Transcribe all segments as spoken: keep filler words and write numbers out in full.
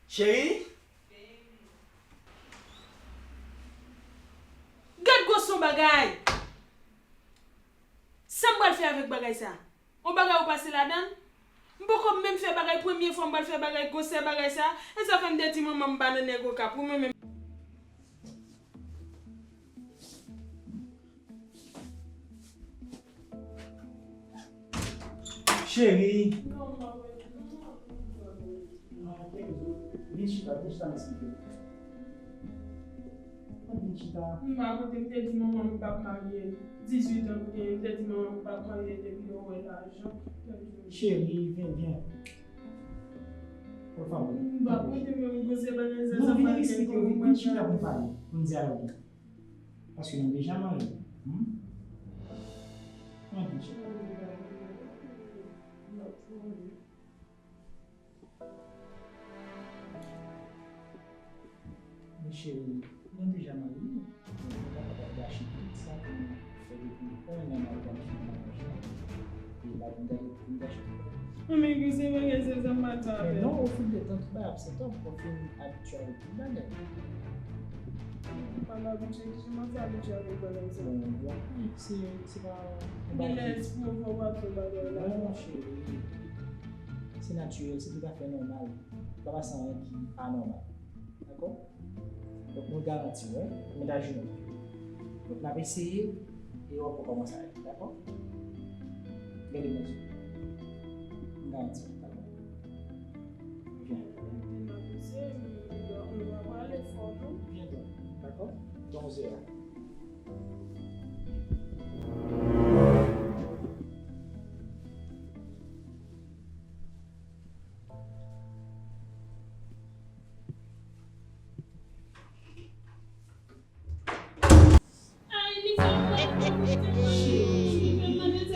Cheri? Gad gwosè bagay! Sa m pral fè avèk bagay sa? Yon bagay ou pase ladan l? M poko menm fè bagay, premye fwa m pral fè bagay gwosè bagay sa. E sa fè m te di manman m pa nan nèg Okap, ou menm. Cheri. Vin chita, vin chita, m eksplike w. Vin chita. M pa kote m te di manman m m p ap marye. Dizuit an m genyen, m te di manman m m p ap marye depi yo wè lajan. Cheri, vin, vin. Por favor. M pa kote menm gwosè bagay sa. Non, vin eksplike w, vin, vin chita pou n pale, pou n dyaloge. Paske nou deja marye. Hmm? Mwen deja. Men cheri, nou deja marye. Nou pa kapab gache tout sa ke nou fè depi yon an nan maryaj la. E la, vin gade, vin gache tout bagay. Mwen menm ki se bagay sa, sa m pa t sa. Men non, au fil de temps, tout bagay ap sèt up, ou fin abitye avèk tout bagay. M pa abitye, ki jan m ap abitye avèk bagay sa? Bon, bon, se, se pa yon bagay. Gen lè espri w fè w pa fè bagay la. Non, cheri. Se natirèl, se toutafè nòmal. Pa pase anyen ki anòmal. Dakò? Donk, mwen garanti w, wi, mwen ta jwenn ou. Donk, n ap eseye e w ap wè kòman sa ye. Dakò? Gade m nan zye. Mwen garanti w. Dakò? Vyen. Vyen donk. Dakò? Donk, zye a.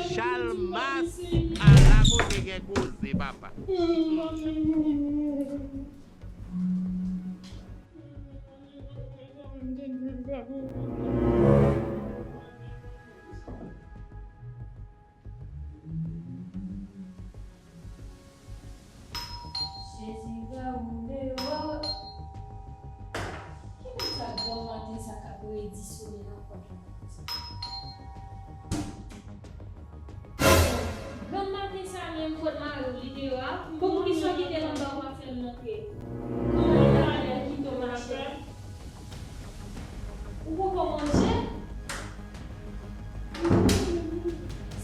Chalmas, ala kote gen koze, papa. Jezi, ba ou deyò. Ki moun sa granm maten sa k ap redi sone nan pòt la konsa? Granm maten sa menm, kot mari w li deyò a? Poukisa w kite l anba, w pa fè l rantre? Kòman li ta ale kite w mache? Ou poko manje?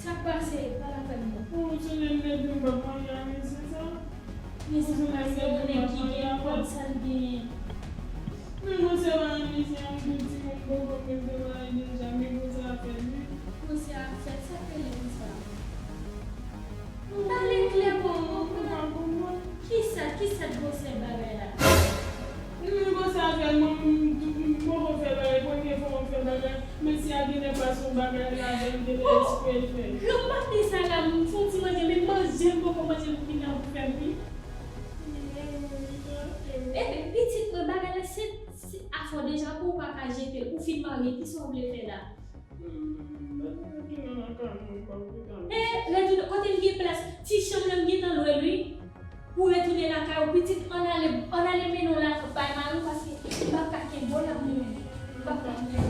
Sa k pase? Pale avè m non. Ou sonnen m te di w m p ap manje a mesye sa? Mesye sa pase yon nèg ki gen kòb, sa l genyen. Men gwosè bagay mesye a, m tou timoun poko m te mare deja, men gwosè a fè l wi. Gwosè a fè l, sa k rele konsa? Pale klè pou m konprann. Kisa, kisa gwosè bagay la? Wi, gwosè a fè l, mwen, m, m, m poko fè bagay, premye fwa mwen fè bagay, mesye a genlè pase yon bagay ladan l, genlè espre l fè. Granm maten sa la, m fè yon ti manje, men manje m poko manje pou fin nan pou fè m wi. E, pitit mwen, bagay la se, se afè w deja pou w pa ka jete l, ou fin marye, kisa w vle fè la? E, retounen, kote m gen plas, ti chanm nan m gentan lwe l wi. Pou retounen lakay ou, pitit, ann ale, ann ale mennen w lakay bay mari w, paske m p ap ka kenbe w la pou mwen. M p ap ka kenbe w.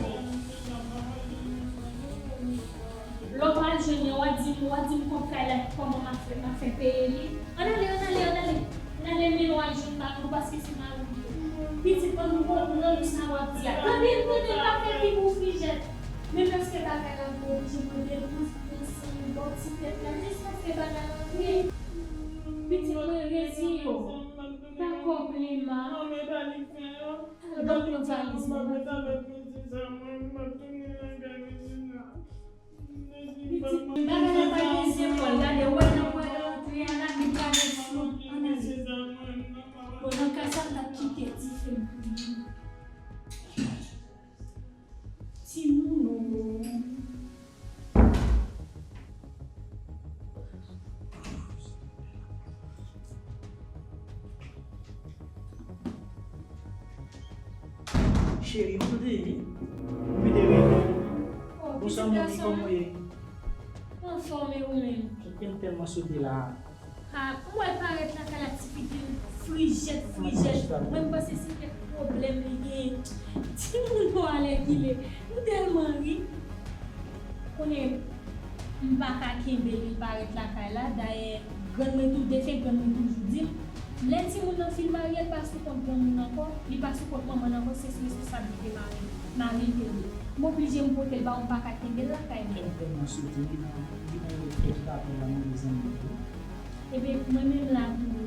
Lè w pral jwenn li, w a di m, w a di m kont kay la, kòman m ap fè, m ap fè peye li. Ann ale, ann ale, ann ale. Ann ale mennen w al jwenn mari w, paske se mari w li ye. Pitit, ann konprann sa w ap di a. Tande, tande, pa fè fi pou fijèt. Men paske bagay la, m oblije mande l pou fè yon bò ti tèt la, jis paske bagay la vre. Pitit mwen, reziyen w. Pa kòb li ma. Donk, pran valiz mwen. Pitit mwen, bagay la pa gen zepòl. Gade, wè nan wè nan antre a la, li gade flou. Ann ale. Bon, nan ka sa, m t ap kite dife m pou li. Timoun, o. Cheri, m tande, wi. Ou vide wi. Bonswa, mon fi, kòman w ye? Anfòm, e ou menm? Ebyen, m tèlman sote la. Ha, m wè l parèt lakay la, ti pitit. Frijèt, frijèt. Mwen, m panse se kèk pwoblèm li genyen. Timoun yo alèkile. M tèlman ri. Konnen, m pa ka kenbe l, li parèt lakay la. Dayè, grann mwen tou, defen grann mwen toujou di m, lè timoun nan fin marye, l pa sou kont granmoun ankò, li pa sou kont manman l ankò, se sou responsablite mari, mari l te ye. M oblije m pote l ba w, m pa ka kenbe l lakay mwen. Mwen tèlman swete li nan, li nan yon trè ki pa pè la, mwen zanmi yo. Ebyen, mwen menm la tou,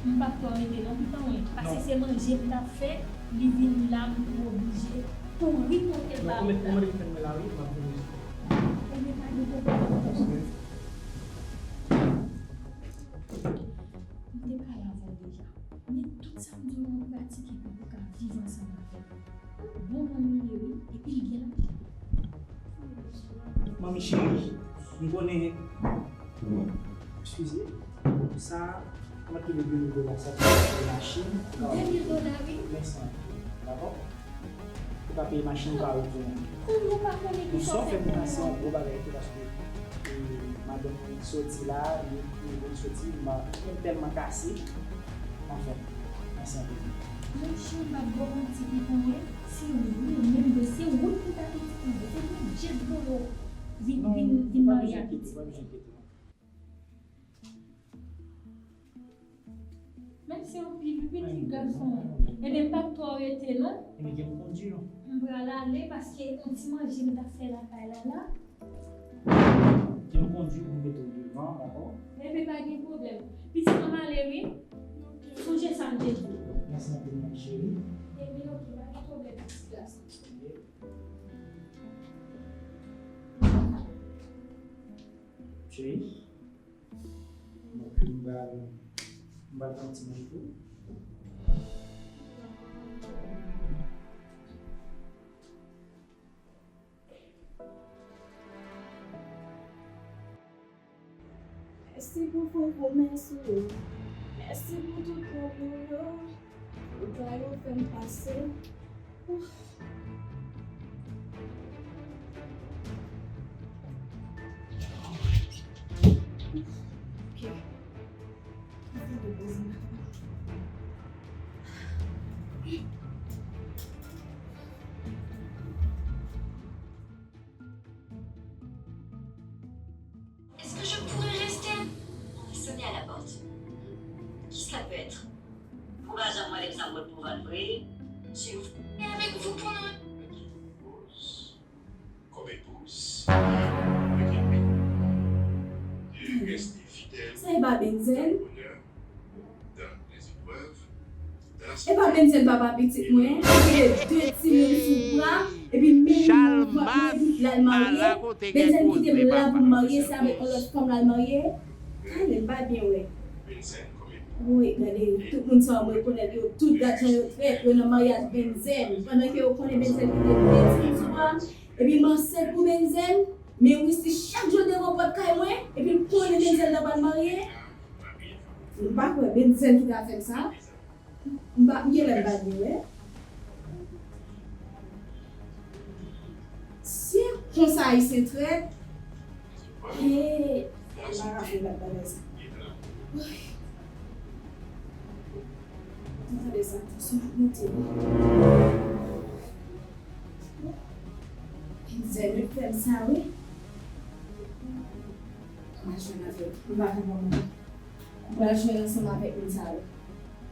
m p ap twò rete non, pitan mwen. Paske se manje m t ap fè, li vin la, m tou oblije kouri pote l ba ou la. Ou mande m fè mwen la, wi, m ap vini. Ebyen, pa gen pwoblèm. M te pale avè w deja. Men tout sa m di w an pratike pou ou ka viv ansanm avè m. Bon manmi li ye wi, epi li gen lajan. Manmi cheri, m konnen, eskize, sa, mwen te de mil dola, sa pou machin. De mil dola, wi. Mèsi anpil, dakò? Ou ka peye machin ou ka retounen. Kounye ou pa konnen ki sa w fè pou mwen. Sa w fè pou mwen se yon gwo bagay tou paske, e, madanm mwen soti la, li, li vin soti, m pa, m tèlman kase. Anfen, mèsi anpil. Monchè, m p ap ba w manti ki konnen, se ou menm vre, se ou ki ta piti pou mwen. Se pou Djed Lolo vin, vin, vin marye ak pitit. Non, pa bezwen enkyete, pa bezwen enkyete, non. Mèsi anpil wi pitit gason. Ebyen, m p ap twò rete non. Ebyen, gen m kondwi non. M pral ale paske yon ti manje m t ap fè lakay la la. Gen m kondwi pou m mete w devan, dakò? Ebyen, pa gen pwoblèm. Pitit, ann ale wi. Sonje sa m te di w. Mèsi anpil, manmi cheri. Ebyen, oke, pa gen pwoblèm, pitit gason. Cheri. Donk, m pral, m pral pran ti manje tou. Mèsi pou fo pwomès ou yo. Mèsi pou tout pwoblèm yo. Ou ta yo fè m pase. Est-ce que je pourrais rester ? On a sonné à la porte. Qui cela peut être ? Ou pa janm wè lè m sa pot pou vann vre. J'ai ouvert avec vous pendant Comme épouse, avec ennemi, de rester fidèle au bonheur dans les épreuves. E pa Benzen papa pitit mwen, ki gen de timoun sou bra, epi men li nan vant mwen, epi l al marye. Benzen kite m la pou m marye, se avèk yon lòt fanm l al marye. Tande, m pa byen wè. Wi, gade, tout moun sa yo, m rekonèt yo tout, gad jan yo trèt, yo nan maryaj Benzen. Pandan ke yo konnen Benzen kite de timoun sou bra, epi m ansent pou Benzen, men Wisly chak jou devan pòt kay mwen, epi l konnen Benzen nan pral marye. M pa kwè Benzen ki ta fè m sa. M pa, m genlè m pa byen wè. Si konsa Ayisyen trèt, e, m pa ka fè lòt bagay sa. Woy. Tande sa, tansyon ap monte. Zèn yo fè m sa, wi. M pa jwenn avè l. M pa konprann. M pral jwenn ansanm avèk moun sa yo. M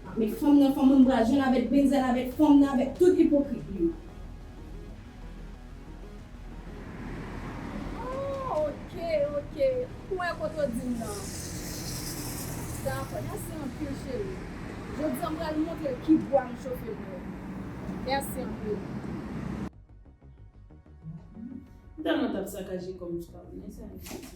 ap met fanm nan fanm mwen, m pral jwenn avèk Benzen, avèk fanm nan, avèk tout ipokrit li yo. Oh, ok, ok. Ou wè kote w di m nan. Dakò, mèsi anpil, cheri. Jodi a, m pral montre l ki bwa m chofe pou l. Mèsi anpil. M tèlman t ap sakaje kò m, m pa konnen sa m te di.